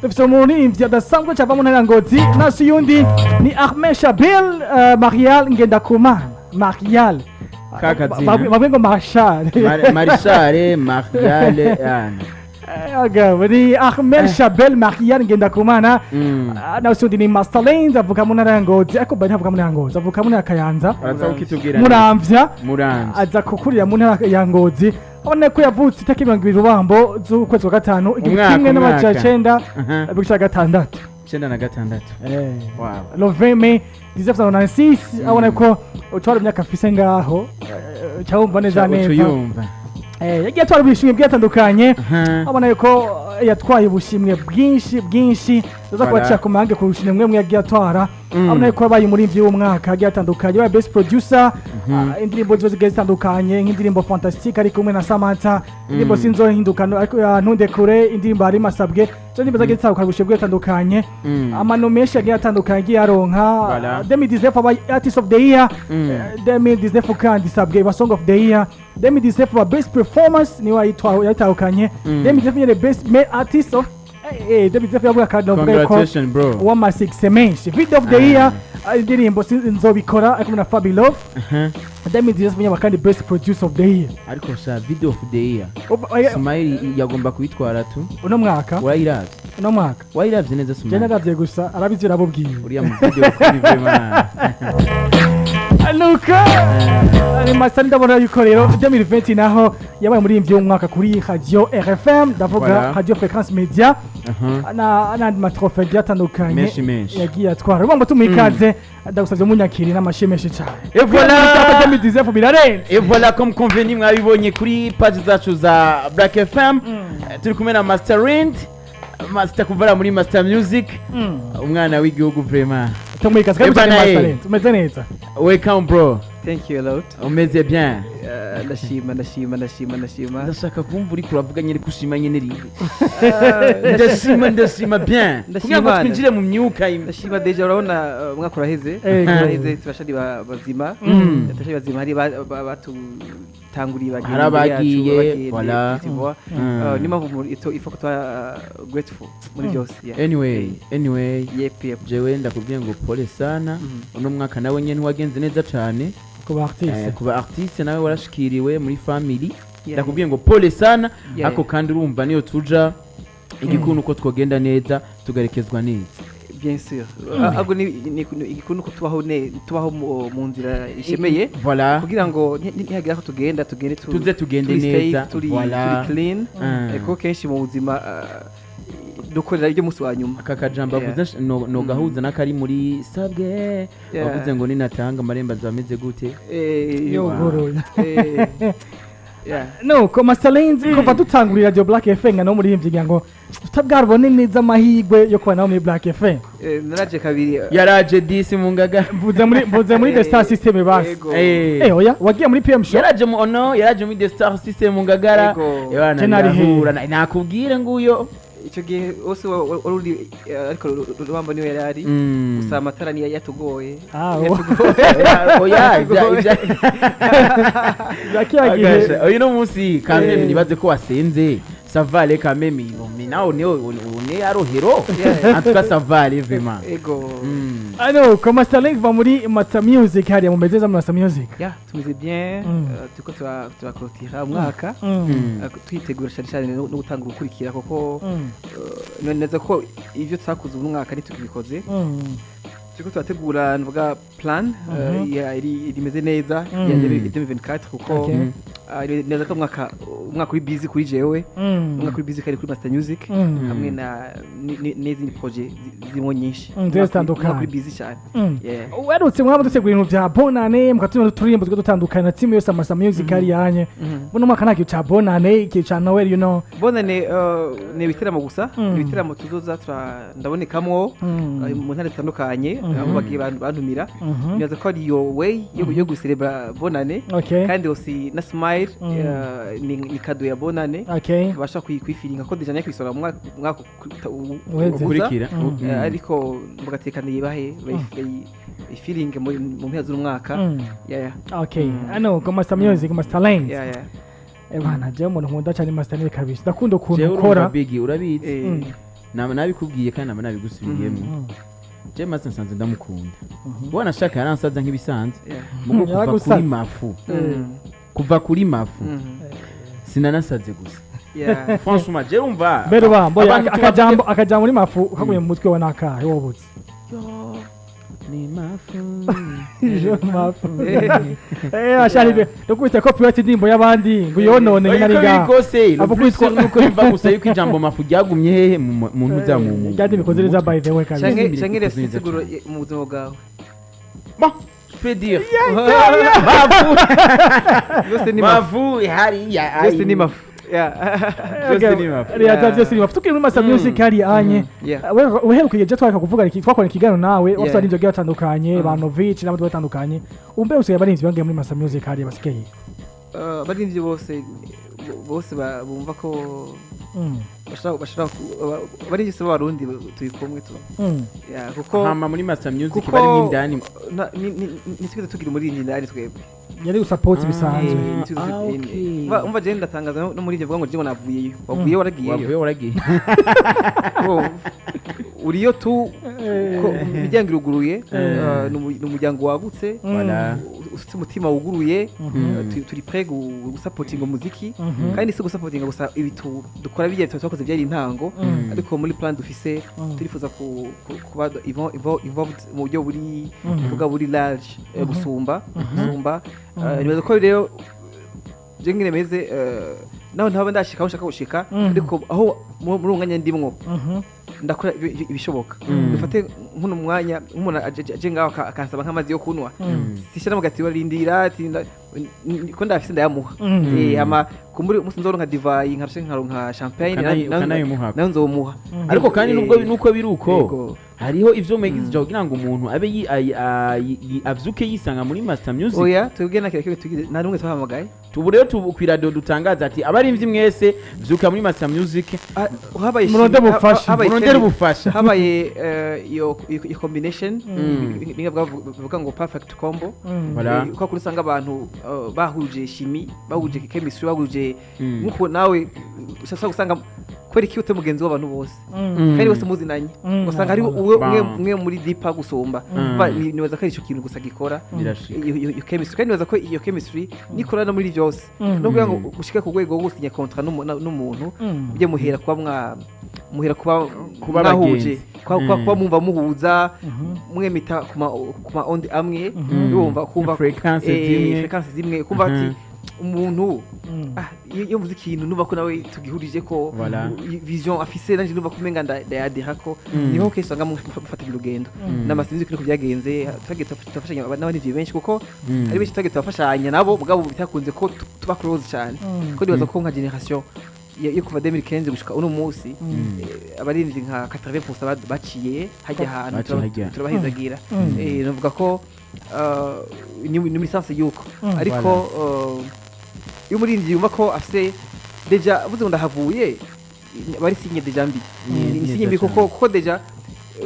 Dufise umuririmbyi adasanzwe cyava mu ntara ya Ngozi, nasi yundi ni Ahmed Shabil Marial Ngendakumana Marial. Kakazina. Bamwe ngo Marshal. Marishare Mariale yani. Agabo ni Ahmed Shabel Marial Ngendakumana. Ah, nawe undi ni Master Lanes, avuka mu ntara ya Ngozi, ariko bari ntavuka mu ntara ya Ngozi, avuka mu ntara ya Kayanza. Uraza kukitubwira neza. Muramvya. Muramvya. Aza kukurira mu ntara ya Ngozi. Abona ko yavutse itariki 20 Rubambo z'ukwezi kwa gatanu igihumbi Umwaka, kimwe n'amajana umwaka. icenda 96. 96. Wow. Le 20 mai 1996. Abona ko utwara imyaka afise ngaho, cyawumva neza neza. Utuyumva. Yagiye atwara ubushimwe bwatandukanye. Abona yuko yatwaye ubushimwe bwinshi bwinshi, aza Voilà. kubacira ku mahange ku bushimwe mwe yagiye atwara. Abona yuko yabaye umuririmbyi w'umwaka agiye atandukanye, yabaye best producer. Indirimbo ziba zigiye zitandukanye, nk'indirimbo Fantastic ari kumwe na Samantha, indirimbo Sinzohinduka ariko ya Ntundekure, indirimbo Hari Masabwe. Izo ndirimbo zagiye zitandukanye, ubushimwe bwatandukanye, amano menshi yagiye atandukanye yagiye aronka. Voilà. 2019 abaye artist of the year. 2019 kandi Sabwe iba song of the year. 2019 aba best performance niwe yayitahukanye. 2019 nyene best male artist of 2019 yavuga kandi navuga yuko Congratulations, bro. w'ama succès menshi. Video of the year, indirimbo Nzobikora ari kumwe na Fabi Love. 2019 nyene kandi best producer of the year. Ariko sha, video of the year, Sumaili yagomba kuyitwara tu. Uno mwaka. Warayiravye? Uno mwaka. Wayiravye neza, Je Sumaili? naravye gusa, arabizi, urabubwiye. Uriya mu video kuri vraiment. Nuko ni Master, ndabona yuko rero 2020 naho yabaye umuririmbyi w'umwaka kuri radio RFM, ndavuga Radio Frequence Media. Na n'andi ma trophées agiye atandukanye Menshi, menshi. yagiye atwara. Urumva ngo tumuha ikaze, ndagusabye munyakiri n'amashyi menshi cyane. Et voilà. 2019 birarenze. Et voilà, comme convenu, mwabibonye kuri page zacu za Black FM. Turi kumwe na Master Rind Master kuvara muri Master Music, umwana w'igihugu vraiment. Tumuha ikaze kandi Eva cyane. naye. Master Rind, umeze neza? Welcome, bro. Thank you a lot. Umeze bien? Ndashima, ndashima, ndashima, ndashima. Ndashaka kumva uriko uravuga nyine ko ushima nyine rimwe, ndashima, ndashima bien, Ndashima kugira ngo Imana. twinjire mu myuka Ndashima déjà, urabona umwaka uraheze. Uraheze, turashari bazima. Turashari bazima, hari batutanguriye bagenda Hari imbere yacu, abagiye, bagiye, voilà. tu vois. Niyo mpamvu il faut que tuba grateful muri byose, yeah. Anyway, Yep. jewe ndakubwiye ngo pole sana. Uno mwaka nawe nyene ntiwagenze neza cane. Ku ba artiste. Ku ba artiste nawe warashikiriwe muri family. Ndakubwiye ngo pole sana. Ariko kandi urumva niyo tuja igikunu uko twogenda neza, tugarekezwa neza. Bien sûr. Ahubwo ni igikuru nuko tubaho tubaho mu nzira ishemeye Voilà. kugira ngo nihagira aho tugenda, tugende Tuze tugende turi safe, neza, turi voilà. turi clean. Kuko kenshi mu buzima dukorera ibyo munsi wa nyuma. Aka kajambo Yeah. avuze no gahuza n'akari muri Sabwe, wavuze ngo ninatanga amarembo azaba ameze gute? Yuguruye. Yeah. Nuko Master Lanes, kuva dutangurira Radio Black FM nka no muririmbyi, ngira ngo tutabwarubone neza amahirwe yo kuba nawe muri Black FM. Naraje kabiri. Yaraje disi mu ngaga. Mvuze muri The Star System basi. Yego. Oya, wagiye muri PM Show. Yaraje mu ono, yaraje muri The Star System mu Ngagara. Yego. Ebana, Je nari he? birahura. Nakubwire nguyo. Icyo gihe wose wari uri, ariko Rubamba niwe yari ari. Gusa amatara niyo yatugoye. Ah, Yatugoye. Oya, Bya kiriya gihe. Agasha, uyu no munsi kameme nibaze ko wasenze, ça va aller quand même, mais nawe on est à Rohero. En tout cas, ça va aller vraiment. Ego. Nuko Master Lanes va muri Master Music hariya, mumeze neza muri Master Music? Yeah, tumeze bien. Turiko turakorotira umwaka. Twitegura cyane cyane no gutanga ugukurikira kuko neza ko ibyo twakoze uyu mwaka ntitukibikoze. Turiko turategura nvuga plan ya rimeze neza ya 2024 kuko neza ko umwaka uri busy kuri jewe, umwaka uri busy kari kuri Master Music hamwe na n'izindi projet zirimo nyinshi. Zigiye zitandukanye. Umwaka uri busy cyane. Yeah. Werutse mwaba dutegura ibintu bya bonane, mukatuma uturirimbo tugiye dutandukanye na team yose Master Music hariya hanye. Buno mwaka nta kintu ca bonane, ikintu ca Noel. Bonane ni ibiteramo gusa. Ni ibiteramo tuzoza ndabonekamwo mu ntara zitandukanye aho bagiye bantumira. Nibaza ko ari iyo way yo guserebra bonane. Kandi aussi na smile ni cadeau ya bonane. Tubasha kwifiringa ko déjà nyakwisora mu mwaka Uheze. uza. Ukurikira. Ariko mugatekaniye bahe bayifiringe mu mpera z'umwaka. Yeah. Okay, ano ko Master Music, Master Lanes. Yeah. Bana, jewe umuntu nkunda cyane Master Lanes kabisa, ndakunda ukuntu Jewe ukora. urumva, Biggie, urabizi. Nama nabikubwiye kandi nama nabigusubiyemo. Je Master nsanzwe ndamukunda, wanashaka yaransaza nk'ibisanzwe. Mugo kuva Yaragusaza. kuri mafu, kuva kuri mafu, sinanasaze gusa. Franchement, je urumva Mbere bambo abantu akajambo muri mafu kaguye mu mutwe wa nakahe wobutse? Ni mafu. Je mafu, ashari ndukubita copyright indirimbo y'abandi ngo yonone Oya, nyine ari uko biri ngaho. kose Abo plus nuko biva gusa yuko ijambo mafu ryagumye hehe mu ntuza mu Byandi bikoze neza, by the way, kabisa. Canke Imirimo canke ikoze rero neza siguro cyane. mu buzima bwawe. Bon, je peux dire mafu. Byose ni mafu. Mafu hariya. Byose ni mafu. Yeah. Byose ni mafu. Rero byose ni mafu. Tukiri muri Master Music hari anye uheruka igihe twareka kuvuga iki, twakora ikiganiro nawe wafite abarinzi bagiye batandukanye, ba Novich n'abandi batandukanye. Umbe usigaye abarinzi bangiye muri Master Music hariya basigaye? Abarinzi bose bumva ko bashobora abarinzi bose b'Abarundi turi kumwe tu. Yeah, kuko Hama muri Master Music kuko barimo indani. Ntitwigeze tugira umuririmbyi indani twebwe. Yari gusupport bisanzwe. Umva, jewe ndatangaza no muri ibyo vuga ngo jewe navuyeyo, wavuyeyo, waragiyeyo. Wavuye, waragiye. Urumva? Uriyo tu ko imiryango iruguruye, ni umuryango wagutse, Voilà. ufite umutima wuguruye, turi prêt gusapotinga umuziki. Kandi si gusapotinga gusa, ibi dukora bijya twakoze byari intango, ariko muri plan dufise turifuza kuba involved mu buryo buri kuvuga buri large, gusumba. Nibaza ko rero je ngene meze, naho ntaba ndashika aho nshaka gushika, ariko aho muri uwo mwanya ndimwo ndakora ibishoboka. Dufate nk'uno mwanya, nk'umuntu aje ngaho akansaba nk'amazi yo kunywa, sishira mu gati barindira ati ko ndafise ndayamuha. Ama kumburi umunsi nzoronka divayi nkarusha nkaronka champagne, Ukanayimuha. nayo nzomuha. Ariko kandi nubwo nuko biri uko, Yego. hariho ivyo mwegize kugira ngo umuntu abe avyuke yisanga muri Master Music. Oya, twebwe nta kintu kimwe tugize, nta n'umwe twahamagaye. Tubu rero tubu kw'iradiyo dutangaza ati abarimvyi mwese vyuka muri Master Music. Ah, habaye Murondere ubufasha. habaye Murondere ubufasha. Habaye iyo combination, bimwe bavuga ngo perfect combo. Voilà. Kwa kuri usanga abantu bahuje chimie, bahuje chemistry, bahuje nkuko nawe ushobora gusanga kubera iki ute mugenzi w'abantu bose kandi bose muzinanye, usanga hari umwe umwe muri deeper gusumba. Nibaza ko ari ico kintu gusa gikora Birashika. iyo chemistry, kandi nibaza ko iyo chemistry nikora no muri byose, no kugira ngo ushike ku rwego rwo gusinya contrat n'umuntu, ujye muhera kuba mwa muhera kuba Kuba mwahuje, abagenzi. kuba mwumva muhuza, mwemita ku ma onde amwe, yumva kumva Frequences zimwe. Frequences zimwe, kumva ati umuntu iyo mvuze ikintu numva ko nawe tugihurije ko Voilà. Vision afise nanje numva ko umenga ndayadera ko niho kenshi usanga mufatanya urugendo. N'amasinzi niko byagenze, twagiye turafashanya n'abandi benshi, kuko hari benshi twagiye turafashanya nabo mugabo bitakunze ko tuba close cyane, kuko nibaza ko nka generation yo kuva 2015 gushika uno munsi, abaririmbyi nka 80% baciye hajya ahantu. Baciye hajya. Turabahezagira. Navuga ko ni muri sens yuko, ariko iyo umuririmbyi yumva ko afise déjà avuze ngo ndahavuye, aba ari signe déjà mbi. Ni Ni signe neza mbi kuko cyane. kuko déjà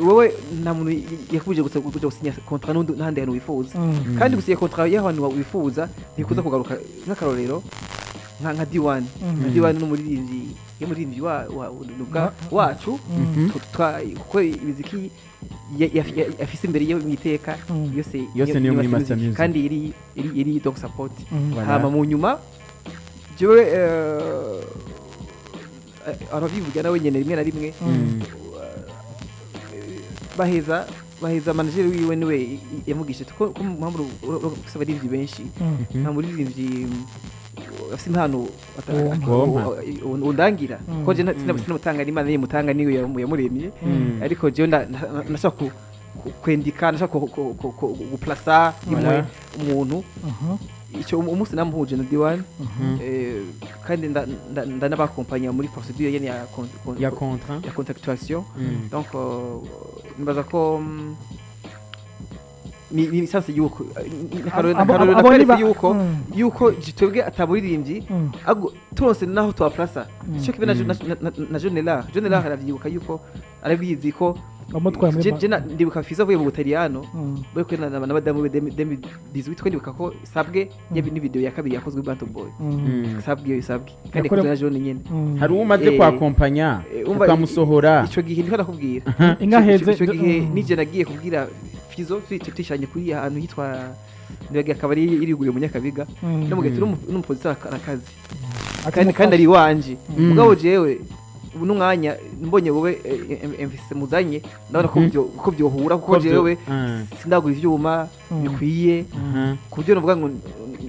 wowe nta muntu yakubuje gusa kuja gusinya contrat n'ahandi hantu wifuza. Kandi gusinya contrat y'ahantu wifuza ntikuza kugaruka. Nk'akarorero nka D1. Nka D1 n'umuririmbyi, y'umuririmbyi wa wacu, kuko imiziki afise imbere yo mu iteka yose Yose niyo muri Master Music. Kandi iri donc support. Voilà. Hama mu nyuma jewe arabivuga nawe nyene rimwe na rimwe, baheza manager wiwe niwe yamugishije ko mpamvu ufise abaririmbyi benshi, nta muririmbyi afise impano Wompa. undangira, ko je sinamutanga n'Imana niyo mutanga, niyo yamuremye. Ariko jewe ndashaka kwendika, ndashaka guplasa imwe Voilà. umuntu. Icyo umunsi namuhuje na D1, kandi ndanabakompanya muri procédure nyene ya Ya contrat. Ya contractualisation. Donc nibaza ko ni lisansi yuko Abo nakweretse yuko yuko twebwe atamuririmbyi turonse naho tuwaplasa, ico kimwe na John Lar aravyibuka yuko arabizi ko Bamutwaye muri Je ndibuka Fizo avuye mu Butaliyano, Mm. bari kumwe na madamu we 2018, twe ndibuka ko Sabwe yabi ni video ya kabiri yakozwe Bantu Boy. Sabwe iyo Sabwe kandi Yakorewe- yakozwe na John nyene. Hari uwo umaze kwakompanya Umva, ukamusohora? Ico gihe ndiko nakubwira. Inka heze. Ico gihe nije nagiye kubwira Fizo, twishanye kuri ahantu hitwa, nibagiye, akabari iriguriye mu Nyakabiga, no mu gahita n'umupolisi arakazi kandi ari iwanje. Mugabo jewe ubu n'umwanya mbonye wowe MVC muzanye, ndabona ko ko byohura, kuko jewe sindagura ivyuma bikwiye ku buryo novuga ngo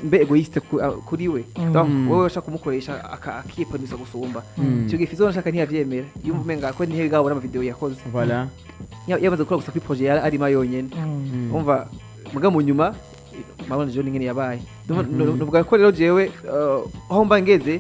mbe égoïste kuri we. Donc wowe ushaka kumukoresha akiyepanisa gusumba. Icyo gihe Fizo nashaka ntiyavyemera, yumva umenga ko ntihebwe gabona ama video yakoze. Voilà. Yamaze gukora gusa kuri projet yari arima yonyene. Umva, muga mu nyuma mabona John ingene yabaye. Nuvuga ko rero jewe aho mba ngeze,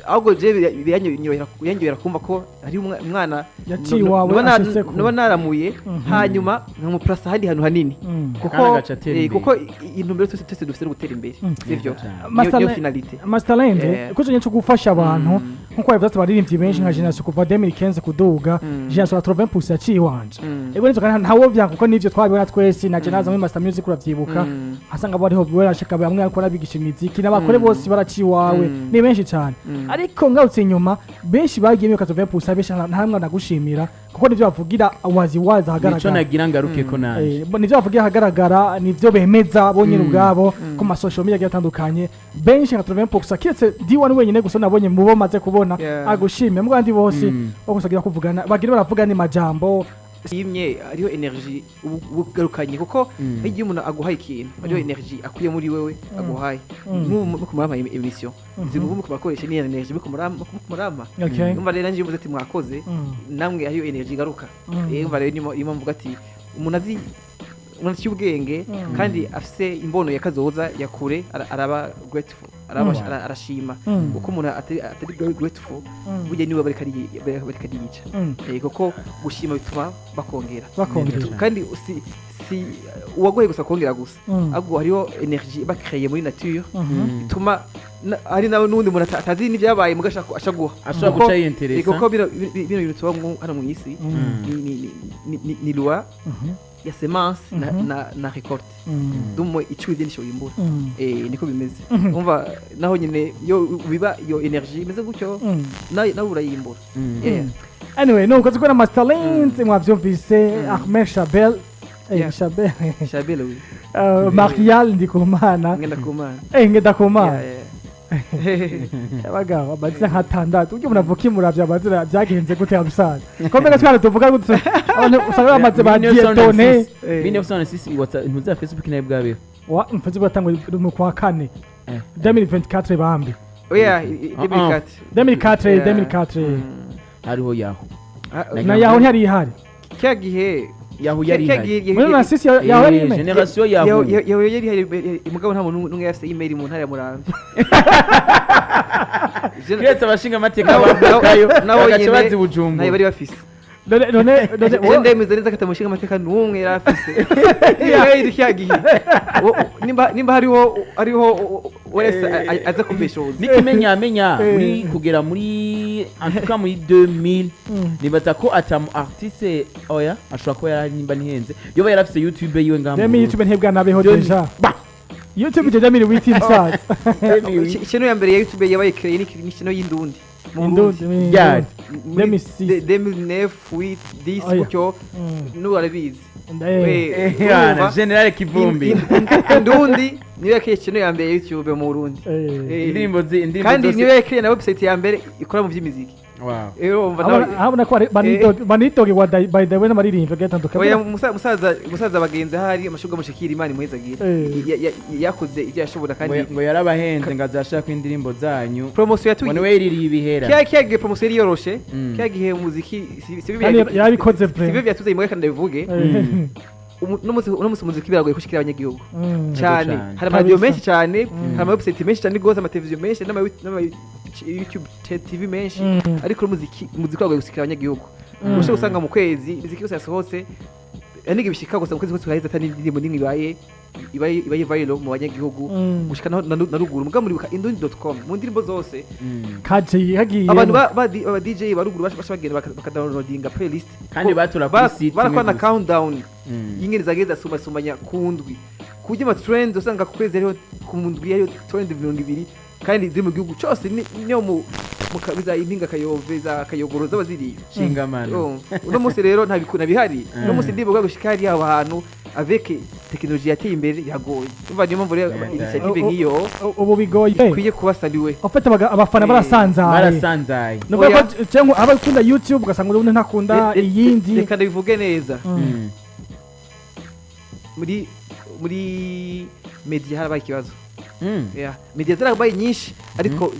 ahubwo jewe biranyorohera kumva ko hari umwana Yaciye iwawe, ashitse kure. noba naramuye, hanyuma nkamuplasa ahandi hantu hanini, kuko Kandi agaca atera imbere. Kuko intumbero twese dufite no gutera imbere, sivyo? Cyane. Niyo finalité. Masterland, ko cyo gufasha abantu, nkuko babivuze, abaririmbyi benshi nka generation kuva 2015 kuduga, generation 80% yaciye iwanje. Ego nivyo, kandi ntawo vyanka, kuko nivyo twabibona twese na je naza muri Master Music, uravyibuka, asanga bariho barashaka bamwe ariko arabigisha imiziki n'abakore bose baraciye iwawe, ni benshi cyane. Ariko ngarutse inyuma, benshi bagiye muri 80%, benshi nta mwana nagushimira, kuko nivyo bavugira wazi wazi Nico ahagaragara. Nagira ngaruke ko nanje. Nivyo bavugira ahagaragara, nivyo bemeza bo nyine ubwabo ku ma social media agiye atandukanye. Benshi nka 80%, kiretse D1 wenyine gusa nabonye mu bo maze kubona agushimye, mu bandi bose bo gusa agira kuvugana, bagira baravuga ni majambo. Yimye hariho energy uba ugarukanye, kuko nk'igihe umuntu aguhaye ikintu, hariho energy akuye muri wewe aguhaye. Nk'ubu muko murampa émission, izi nguvu muko murakoresha ni energy muko murampa. Numva rero nanje mvuze ati mwakoze, namwe hariyo energy igaruka. Umva rero niyo mvuga ati umuntu azi, umuntu aciye ubwenge kandi afise imbono ya kazoza ya kure, araba grateful, araba arashima, kuko umuntu atari grateful burya niwe bariko ariyica. Kuko gushima bituma bakongera. Bakongera. Kandi si uwagoye gusa kongera gusa, ahubwo hariho energy bakreye muri nature ituma hari nawe n'undi muntu atazi n'ibyabaye muga ashaka guha. Ashobora guca yinteresa. Kuko bino bintu tubamwo hano mu isi ni loi ya semence na récolte. Dumo ico wivye nico wimbura. Niko bimeze. Umva, naho nyine iyo biba iyo energy imeze gutyo, nawe urayimbura. Yeah. Anyway, nuko tuko na Masterland, mwavyumvise Ahmed Chabel, Chabel. Chabel, oui. Marial Ndikumana. Ngenda kumana. Ngendakumana. Yeah. Abagabo amazina nk'atandatu, ujya umuntu avuka imuravya amazina byagenze gute abusaza komera twara tuvuga gute, abantu usanga bamaze ba Dieudonné. 1996 WhatsApp ntuza Facebook nayo bwabeho. Wa mfeze bwatangwa mu kwa kane 2024 bambi. Oya, Ah, ah. 2004. 2004. Yeah. 2004. Hariho Yahoo. Ah, Na Yahoo ntiyari ihari. Kya gihe Yahoo yari kya ihari. gihe Muri na sisi Yahoo yari ime. Generation Yahoo. Yahoo yari ihari, mugabo nta muntu n'umwe yafise email mu ntara ya Muramvya. Kiretse abashinga amateka bavukayo Nabo bagaca nyene bazi ntayo Bujumbura. bari bafise. None Je ndemeza neza ko atamushinga amateka n'umwe yari afise email kya gihe. Nimba hariho wese aza kumbeshoza. N'ikimenyamenya muri kugera muri, en tout cas muri 2000, nibaza ko atamu artiste, oya, ashobora kuba yarari, nimba ntihenze, yoba yarafise YouTube yiwe ngaha mu Demi Burundi. YouTube ntibwanabeho déjà. YouTube je 2008 musaza. Ikintu ya mbere ya YouTube yabaye créé ni ikintu y'indundi mu Indundi. Burundi. Ryari? Muri 2006. 2009, 8, 10 Oya. gutyo, n'ubu arabizi. Yana, General Kivumbi. Indundi niyo yakeye ikintu ya mbere ya YouTube mu Burundi. Indirimbo Kandi zose- niyo yakeye na website ya mbere ikora mu by'imiziki. Wow. Urumva nawe Habona ko banitogerwa by the way n'amaririmbyi agiye atandukanye. Oya, musaza bagenzi ahari amashurwe mushikira, Imana imuhezagira. Yakoze ibyo yashobora kandi Ngo yarabahenze ngo azashaka indirimbo zanyu. Promotion Ngo yatuye niwe yiririye ibihera. Kya gihe promotion yari yoroshe. Kya gihe umuziki si Kandi yarabikoze si bibi yatuze imwe, kandi ndabivuge. Uno munsi umuziki biragoye gushikira abanyagihugu cyane. Cyane. Hari amaradiyo Kabisa. menshi cyane, hari ama website menshi cyane rwose, amateleviziyo menshi n'ama YouTube TV menshi, ariko umuziki uragoye gushikira abanyagihugu. Ushobora gusanga mu kwezi imiziki yose yasohotse, nige bishika gusa mu kwezi kose uraheza atari indirimbo n'imwe ibaye. ibaye viral mu banyagihugu gushika na ruguru. Muga muribuka indundi.com mu ndirimbo zose Kaje hagiye abantu ba DJ ba ruguru basha bagenda bakadownloadinga playlist. Kandi batura kuri site imwe barakora na gusa. countdown y'ingene zagiye zasumbasumbanya ku ndwi, ku buryo ama trend usanga ku kwezi hariho, ku ndwi hariho trend 20 kandi ziri mu gihugu cose, niyo mu za Impinga Kayove, za Kayogoro zaba ziriyo. Shingamano. Urumva? Uno munsi rero nta bikuna bihari. Uno munsi ndibuka gushika hariya aho hantu avec technologie yateye imbere biragoye. Umva, niyo mpamvu rero initiative nk'iyo Ubu bigoye. ikwiye kuba saluée. Ufite abafana barasanzaye. Barasanzaye. Ni ukuvuga Oya. ko cyangwa abakunda YouTube ugasanga ubundi ntakunda iyindi. Reka ndabivuge neza. Muri media harabaye ikibazo. Yeah. Media zarabaye nyinshi, ariko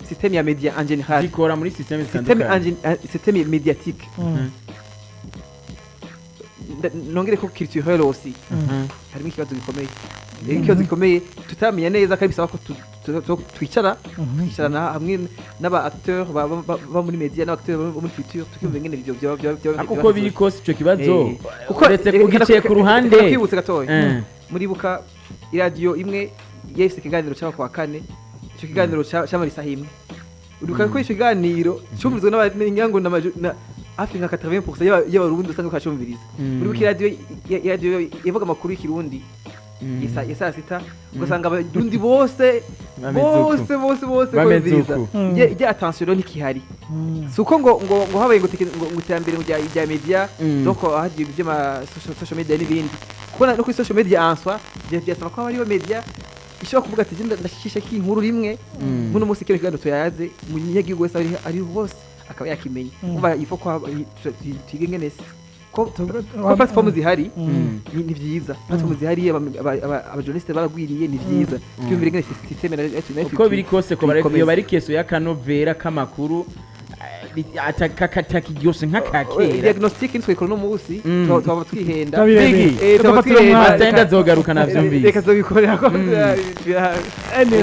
system ya media en général zikora muri système système zitandukanye. Système médiatique, nongere ko culturel aussi harimo ikibazo gikomeye. Ikibazo gikomeye tutamenya neza, kandi bisaba ko twicara twicarana hamwe n'aba acteurs ba muri media n'aba acteurs bo muri culture, tukiyumva ingene ivyo byo Ariko uko biri kose ico kibazo Kuko uretse kugiciye ku ruhande. Reka kwibutsa gatoya. Muribuka iradiyo imwe yahise ikiganiro cyaba kwa kane, icyo kiganiro cyamara isaha imwe. Uribuka ko icyo kiganiro cyumvirizwa n'abanyango na hafi nka 80% y'Abarundi usanga bakacumviriza. Uribuka iradiyo yavuga amakuru y'Ikirundi ya saa sita, ugasanga Abarundi bose Bameze uko. bose bose bose Bameze bumviriza. uko. Ijya attention rero ntikihari. Si uko ngo habaye ngo iterambere ngo rya media, donc hagiye iby'ama social media n'ibindi, kuko no kuri social media en soi byasaba ko haba hariho media ishobora kuvuga ati: "Genda ndashisha k'inkuru rimwe muno munsi, kino kiganiro tuyaze umunyagihugu wese ari hose akaba yakimenya." Umva, ifo ko twige ingene ko platform zihari. Ni vyiza, platform zihari, abajournaliste baragwiriye, ni vyiza. Twiyumvire ingene système nayo Uko biri kose ko tuyikomeze. iyo bari keso y'akanovera k'amakuru katakiryoshe nk'akakera. Diagnostic nitwikora uno munsi, twaba twihenda. Turabirebera. Biggie, Twaba Tugafatira twihenda. umwanya. Master azogaruka navyumvise. Reka zobikorera ko Anyway.